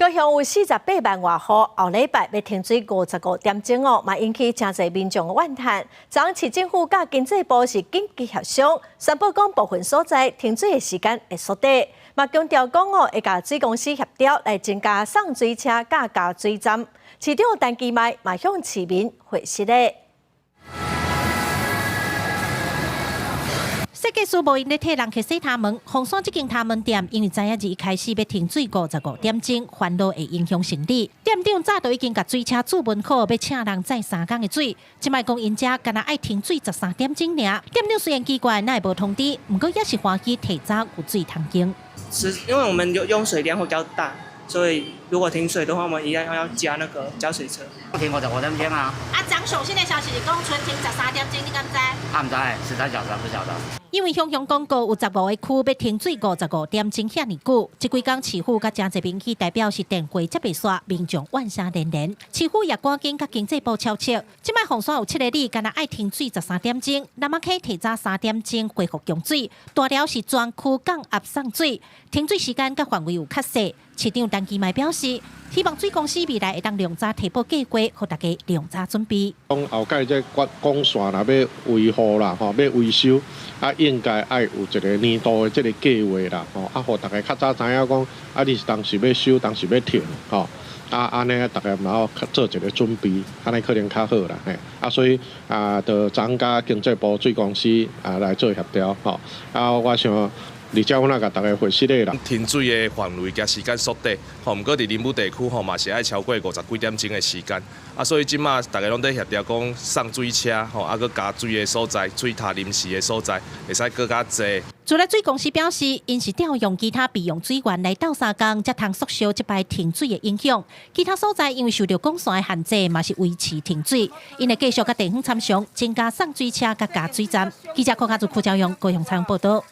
高雄有48萬外戶，後禮拜欲停水55點鐘哦，嘛引起誠濟民眾的怨嘆。昨昏市政府佮經濟部是緊急協商，宣布講部分所在停水的時間會縮短，嘛強調講哦會佮水公司協調來增加送水車佮加水站。市長陳其邁嘛向市民回實咧。設計師無閒咧替人客洗頭毛，鳳山這間頭毛店因為知影一開始欲停水55點鐘，煩惱會影響生理。店長早就已經共水車注文好，欲請人載3工的水。這擺講𪜶遮干焦愛停水13點鐘爾。店長雖然奇怪，哪會無通知，毋過也是歡喜提早有水通用。是因為我們用用水量會比較大，所以如果停水的話，我們一樣要加那個加水車。停55點鐘啊！啊，昨上新的消息是講賰停13點鐘，你敢知？啊，毋知，實在曉得不曉得。因為雄雄公告有15個區欲停水55點鐘遐爾久，這幾工市府佮誠濟民意代表是電話接袂煞，民眾怨聲連連。市府也趕緊佮經濟部敲尺，這擺鳳山有七个里，干焦愛停水13點鐘，南仔溪提早3點鐘恢復供水，大寮是全區降壓送水，停水時間佮範圍有較細。市長陳其邁表示，希望水公司未來會當量早提報計劃，予大家量早準備。講後蓋這管管線若欲維護啦，吼，欲維修，啊，應該愛有一個年度的這個計劃啦，吼，啊，予大家較早知影講，啊，你是當時欲修，當時欲停，吼，啊，按呢大家嘛好做一個準備，按呢可能較好啦，嘿，啊，所以啊，就昨佮經濟部水公司啊來做協調，吼，啊，我想。而且阮也共大家回釋的啦。停水的範圍佮時間縮短，吼，毋過佇林武地區吼嘛是愛超過50幾點鐘的時間，啊，所以這馬大家攏佇協調講送水車，吼，啊，閣加水的所在，水塔臨時的所在，會使閣較濟。除了水公司表示，𪜶是調用其他備用水源來鬥相共，才通縮小這擺停水的影響。其他所在因為受著管線的限制，嘛是維持停水。𪜶會繼續佮地方參詳，增加送水車佮加水站。記者柯家祖、柯昭勇高雄採訪報導。